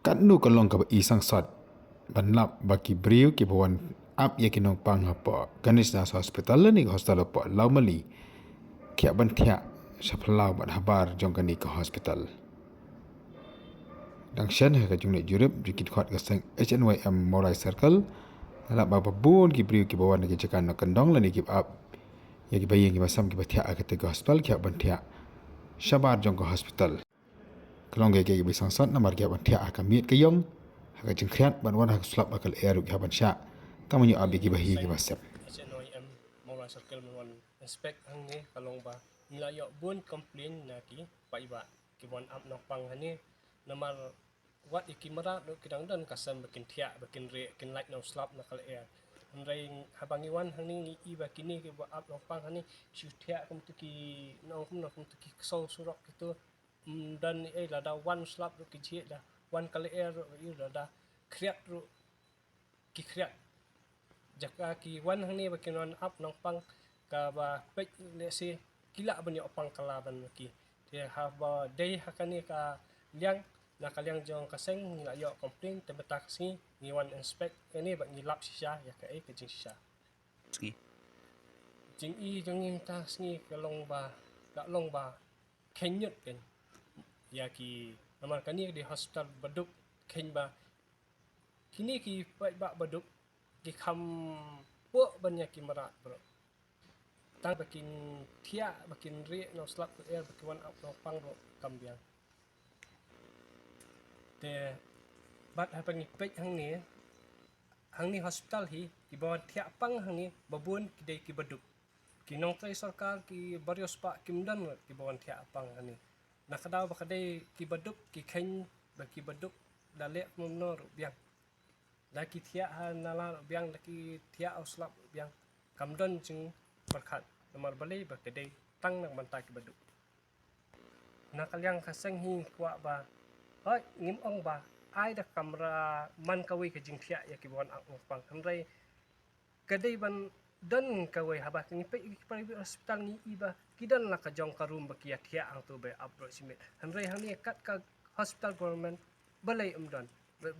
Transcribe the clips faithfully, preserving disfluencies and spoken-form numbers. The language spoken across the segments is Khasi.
Katno ka long kaba i sangsot ban lap ba ki briew kiba wan ap ïa ki nongpang hapoh Ganesh Das Hospital lane ka hospital hapoh Lawmali ki hap ban thiah sha phyllaw bad habar jong kane ka hospital. Dang shen ha ka jingleh jurip jong ki dkhot ka seng H N Y M Mawlai Circle, la lap ba bun ki briew kiba wan na ki jaka na kyndong lane kiba ap ïa kiba ïeng kiba sem kiba thiah ha kata ka hospital ki hap ban thiah shabar jong ka hospital. Ka long kaei kaei kaba i sangsot namar ki hap ban thiah ha ka miet ka ïong, ha ka jingkhriat, ban wan ha ka slap ha ka lyer ruh ki hap ban shah. Tang ban ïoh ap ïa kiba hi kiba sem. H N Y M Mawlai Circle, mynwan inspect hangne ka long ba ngi la ïoh bun complain na ki paidbah kiba wan ap nongpang hangne, namar wat ïa ki mrad ruh ki dang don ka sem ba kin thiah, ba kin rieh, kin lait na u slap na ka lyer. Hynrei haba ngi wan hangne ngi i ba kine kiba ap nongpang hangne shu thiah kumta ki nong kumno kumta ki ksew surok kito. Ym don ei, lada wan slap ruh ki jhieh, da wan ka lyer ruh, lada khriat ruh ki khriat. Jaka ki wan hangne ba kin wan ap nongpang kaba peit lehse ki lah ban ïoh pang kylla ban ma ki. Te haba dei ha kane ka liang, na ka liang jong ka seng ngi la ïoh complain, te mynta ka sngi ngi wan inspect kane bad ngi lap shisha ïa kaei ka jingshisha. Sngi. Jingi jong ngi mynta ka sngi ka long ba, ka long ba kheiñ ñiut kein ïa ki, namar kane ka dei hospital baduk, kheiñ ba kine ki paidbah baduk ki kham pok ban ïa ki mrad baroh. Tang ba kin thiah, ba kin rieh na u slap ka lyer, ba ki wan ap nongpang ruh kam biang. Te bad haba ngi peit hangne, hangne hospital hi, kiba wan thiah pang hangne ba bun ki dei ki baduk. Ki nongtrei sorkar ki baroh spah kim don kiba wan thiah pang hangne. Na ka daw ba ka dei ki baduk ki kheiñ ba ki baduk da leh kumno ruh biang. Da ki thiah ha nala ruh biang, da ki thiah ha u slap ruh biang. Kam don jingpyrkhat namar balei ba ka dei tang na ka bynta ki baduk. Na ka liang ka seng hi ngi kwah ba, hooid ngim ong ba ai da kamra man kawei ka jingthiah ïa kiba wan ap nongpang, hynrei ka dei ban don kawei. Haba ngi peit ïa ki private hospital ngi i ba ki don la ka jong ka room ba ki ïa thiah hangto ba ap baroh shi miet. Hynrei hangne kat ka hospital government balei ym don,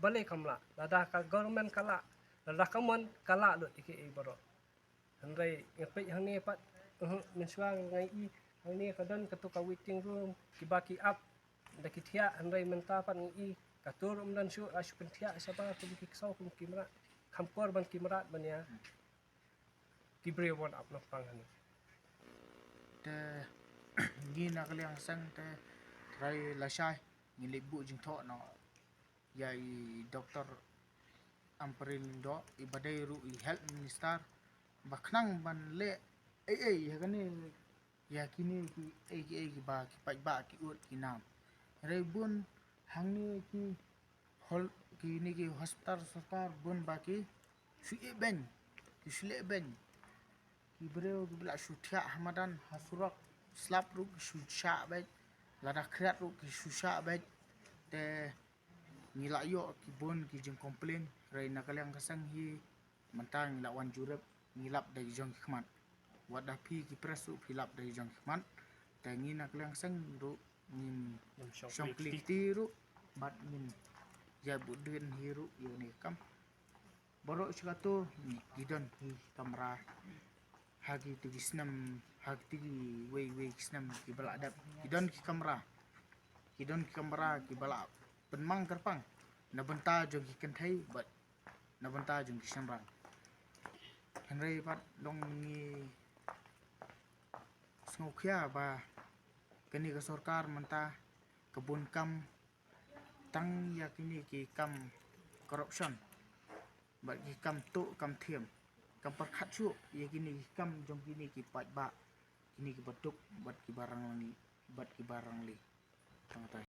balei kam lah? Lada ka government ka lah, lada ka mon ka lah lut ïa kiei baroh. Hynrei nga peit hangne pat, uh, mynshuwa nga i hangne ka don kato ka waiting room, kiba ki ap da ki thiah, hynrei mynta pat nga i kato ruh ym don shuh, la shu pynthiah shabar kum ki ksew kum ki mrad, kham kor ban ki mrad ban ïa ki briew wan ap nongpang hangne. Te ngi na ka liang seng te trai lashai ngi leit buh jingthoh noh ïa i Doctor Ampareen Lyngdoh, i ba dei ruh i Health Minister, ba khnang ban leh ei ei ïa kane, ïa kine kiei kiei kiba ki paidbah ki ud ki nam. Hynrei bun hangne ki hol, kine ki hospital sorkar bun ba ki shu ïeh beiñ, ki shu leh beiñ. Ki briew kiba la shu thiah ha madan ha surok, slap ruh ki shu shah beit, lada khriat ruh ki shu shah beit. Te ngi la ïoh ki bun ki jingcomplain, hynrei na ka liang ka seng hi mynta ngi la wan jurip, ngi lap da ki jong ki khmat. Wat da phi ki press ruh phi lap da ki jong ki khmat. Te ngi na ka liang ka seng ruh ngin shong klik kti ruh bad ngin ïa bud dien hi ruh ïa une kam. Baroh shi kato ki don ki kamra ha kito ki snem, ha kito kiwei wei ki snem kiba la dep, ki don ki kamra, ki don ki kamra kiba la pynmang kyrpang na bynta jong ki kynthei bad na bynta jong ki shynrang. Hynrei pat long ngi sngewkhia ba kane ka sorkar mynta ka bun kam tang ïa kine ki kam corruption bad ki kam tuh kam thiam, kam pyrkhat shuh ïa kine ki kam jong kine ki paidbah, kine ki baduk bad ki barangli, bad ki barangli. Tang tai.